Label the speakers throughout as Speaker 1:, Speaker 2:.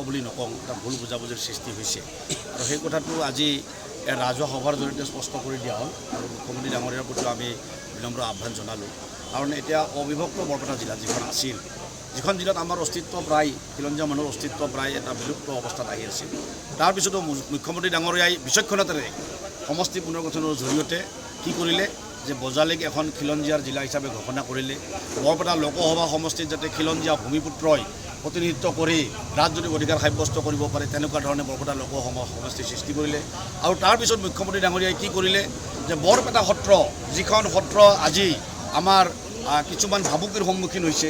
Speaker 1: বুলি নকওঁ, এটা ভুল বুজাবুজিৰ সৃষ্টি হৈছে আৰু সেই কথাটো আজি এই ৰাজহুৱা সভাৰ জৰিয়তে স্পষ্ট কৰি দিয়া হ'ল আৰু মুখ্যমন্ত্ৰী ডাঙৰীয়াৰ প্ৰতিও আমি বিনম্ৰ আহ্বান জনালোঁ। কাৰণ এতিয়া অবিভক্ত বৰপেটা জিলা যিখন আছিল, যিখন জিলাত আমাৰ অস্তিত্ব প্ৰায়, খিলঞ্জীয়া মানুহৰ অস্তিত্ব প্ৰায় এটা বিলুপ্ত অৱস্থাত আহি আছিল, তাৰপিছতো মুখ্যমন্ত্ৰী ডাঙৰীয়াই বিচক্ষণতাৰে সমষ্টি পুনৰ্গঠনৰ জৰিয়তে কি কৰিলে যে বজালীক এখন খিলঞ্জীয়াৰ জিলা হিচাপে ঘোষণা কৰিলে। বৰপেটা লোকসভা সমষ্টিত যাতে খিলঞ্জীয়া ভূমিপুত্ৰই প্ৰতিনিধিত্ব কৰি ৰাজনৈতিক অধিকাৰ সাব্যস্ত কৰিব পাৰে, তেনেকুৱা ধৰণে বৰপেটা লোকসভা সমষ্টি সৃষ্টি কৰিলে। আৰু তাৰপিছত মুখ্যমন্ত্ৰী ডাঙৰীয়াই কি কৰিলে যে বৰপেটা সত্ৰ, যিখন সত্ৰ আজি আমাৰ কিছুমান ভাবুকিৰ সন্মুখীন হৈছে,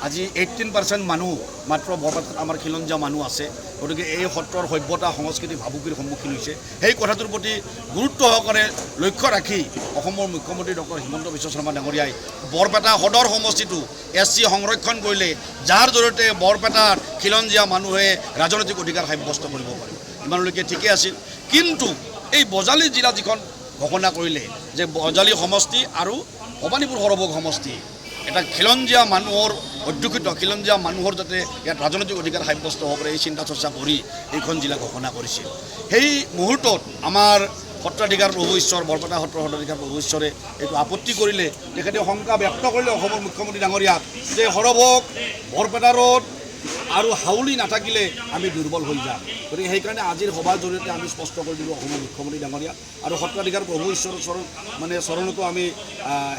Speaker 1: আজি 18% মানুহ মাত্ৰ বৰপেটাত আমাৰ খিলঞ্জীয়া মানুহ আছে, গতিকে এই সত্ৰৰ সভ্যতা সংস্কৃতি ভাবুকিৰ সন্মুখীন হৈছে। সেই কথাটোৰ প্ৰতি গুৰুত্ব সহকাৰে লক্ষ্য ৰাখি অসমৰ মুখ্যমন্ত্ৰী ডক্টৰ হিমন্ত বিশ্ব শৰ্মা ডাঙৰীয়াই বৰপেটা সদৰ সমষ্টিটো এছ চি সংৰক্ষণ কৰিলে, যাৰ জৰিয়তে বৰপেটাৰ খিলঞ্জীয়া মানুহে ৰাজনৈতিক অধিকাৰ সাব্যস্ত কৰিব পাৰিব। ইমানলৈকে ঠিকে আছিল। কিন্তু এই বজালী জিলা যিখন ঘোষণা কৰিলে যে বজালী সমষ্টি আৰু ভৱানীপুৰ সৰভোগ সমষ্টি এটা খিলঞ্জীয়া মানুহৰ অধ্যুষিত, খিলঞ্জীয়া মানুহৰ যাতে ইয়াত ৰাজনৈতিক অধিকাৰ সাব্যস্ত হ'ব পাৰে, এই চিন্তা চৰ্চা কৰি এইখন জিলা ঘোষণা কৰিছিল। সেই মুহূৰ্তত আমাৰ সত্ৰাধিকাৰ প্ৰভু ঈশ্বৰ, বৰপেটা সত্ৰৰ সত্ৰাধিকাৰ প্ৰভু ঈশ্বৰে এইটো আপত্তি কৰিলে। তেখেতে শংকা ব্যক্ত কৰিলে অসমৰ মুখ্যমন্ত্ৰী ডাঙৰীয়াক যে সৰভোগ, বৰপেটা ৰোড আৰু হাউলি নাথাকিলে আমি দুৰ্বল হৈ যাম। গতিকে সেইকাৰণে আজিৰ সভাৰ জৰিয়তে আমি স্পষ্ট কৰি দিলোঁ অসমৰ মুখ্যমন্ত্ৰী ডাঙৰীয়া আৰু সত্ৰাধিকাৰ প্ৰভু ঈশ্বৰৰ চৰণ মানে চৰণতো আমি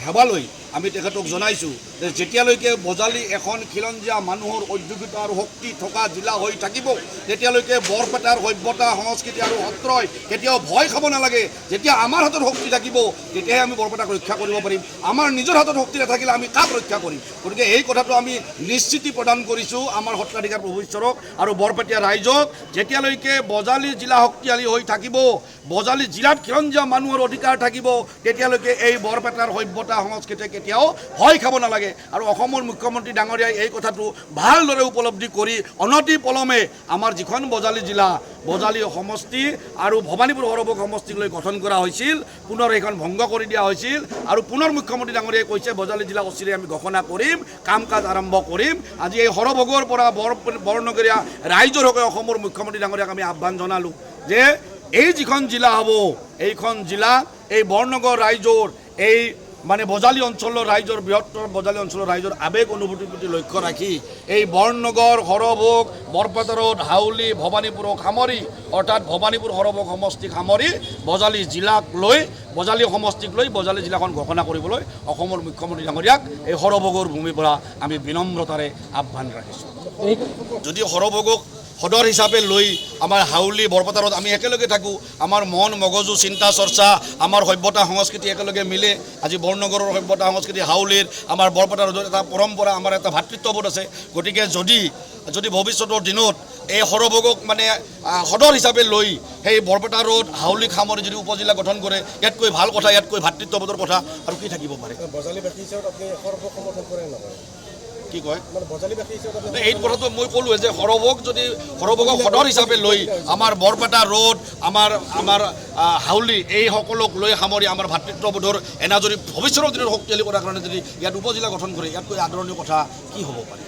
Speaker 1: সেৱা লৈ আমি তেখেতক জনাইছোঁ যে যেতিয়ালৈকে বজালী এখন খিলঞ্জীয়া মানুহৰ অধ্যুষিত আৰু শক্তি থকা জিলা হৈ থাকিব, তেতিয়ালৈকে বৰপেটাৰ সভ্যতা সংস্কৃতি আৰু সত্ৰই কেতিয়াও ভয় খাব নালাগে। যেতিয়া আমাৰ হাতত শক্তি থাকিব, তেতিয়াহে আমি বৰপেটাক ৰক্ষা কৰিব পাৰিম। আমাৰ নিজৰ হাতত শক্তি নাথাকিলে আমি কাক ৰক্ষা কৰিম? গতিকে এই কথাটো আমি নিশ্চিতি প্ৰদান কৰিছোঁ আমাৰ সত্ৰাধিকাৰ প্ৰভু ঈশ্বৰক আৰু বৰপেটীয়া ৰাইজক, যেতিয়ালৈকে বজালী জিলা শক্তিশালী হৈ থাকিব, বজালী জিলাত খিলঞ্জীয়া মানুহৰ অধিকাৰ থাকিব, তেতিয়ালৈকে এই বৰপেটাৰ সভ্যতা সংস্কৃতিয়ে কেতিয়াও ভয় খাব নালাগে। আৰু অসমৰ মুখ্যমন্ত্ৰী ডাঙৰীয়াই এই কথাটো ভালদৰে উপলব্ধি কৰি অনতি পলমে আমাৰ যিখন বজালী জিলা, বজালী সমষ্টি আৰু ভৱানীপুৰ সৰভোগ সমষ্টিক লৈ গঠন কৰা হৈছিল, পুনৰ সেইখন ভংগ কৰি দিয়া হৈছিল। আৰু পুনৰ মুখ্যমন্ত্ৰী ডাঙৰীয়াই কৈছে, বজালী জিলা অচিৰে আমি ঘোষণা কৰিম, কাম কাজ আৰম্ভ কৰিম। আজি এই সৰভোগৰ পৰা বৰনগৰীয়া ৰাইজৰ হৈ অসমৰ মুখ্যমন্ত্ৰী ডাঙৰীয়াক আমি আহ্বান জনালোঁ যে এই যিখন জিলা হ'ব, এইখন জিলা এই বৰনগৰ ৰাইজৰ, এই মানে বজালী অঞ্চলৰ ৰাইজৰ, বৃহত্তৰ বজালী অঞ্চলৰ ৰাইজৰ আৱেগ অনুভূতিৰ প্ৰতি লক্ষ্য ৰাখি এই বৰনগৰ, সৰভোগ, বৰপেটা ৰোড, হাউলি, ভৱানীপুৰক সামৰি, অৰ্থাৎ ভৱানীপুৰ সৰভোগ সমষ্টিক সামৰি বজালী জিলাক লৈ, বজালী সমষ্টিক লৈ বজালী জিলাখন ঘোষণা কৰিবলৈ অসমৰ মুখ্যমন্ত্ৰী ডাঙৰীয়াক এই সৰভোগৰ ভূমিৰ পৰা আমি বিনম্ৰতাৰে আহ্বান ৰাখিছোঁ। যদি সৰভোগক সদৰ হিচাপে লৈ আমাৰ হাউলি, বৰপেটা ৰোড আমি একেলগে থাকোঁ, আমাৰ মন মগজু চিন্তা চৰ্চা, আমাৰ সভ্যতা সংস্কৃতি একেলগে মিলে। আজি বৰনগৰৰ সভ্যতা সংস্কৃতি, হাউলিৰ, আমাৰ বৰপেটা ৰোডৰ এটা পৰম্পৰা, আমাৰ এটা ভাতৃত্ববোধ আছে। গতিকে যদি যদি ভৱিষ্যতৰ দিনত এই সৰভোগক মানে সদৰ হিচাপে লৈ সেই বৰপেটা ৰোড, হাউলি সামৰি যদি উপজিলা গঠন কৰে, ইয়াতকৈ ভাল কথা, ইয়াতকৈ ভাতৃত্ববোধৰ কথা আৰু কি থাকিব পাৰে?
Speaker 2: বজালীবাসী হিচাপত আপুনি সৰভোগ সমৰ্থন কৰে নে নকৰে?
Speaker 1: কি কয়?
Speaker 2: মানে বজালীবাসী হিচাপত আপুনি
Speaker 1: এই কথাটো মই ক'লোৱে যে সৰভোগ যদি সৰভোগক সদৰ হিচাপে লৈ আমাৰ বৰপেটা ৰোড, আমাৰ আমাৰ হাউলি, এই সকলক লৈ সামৰি আমাৰ ভাতৃত্ববোধৰ এনাজৰী ভৱিষ্যতৰ দিনত শক্তিশালী কৰাৰ কাৰণে যদি ইয়াত উপজিলা গঠন কৰে, ইয়াতকৈ আদৰণীয় কথা কি হ'ব পাৰে?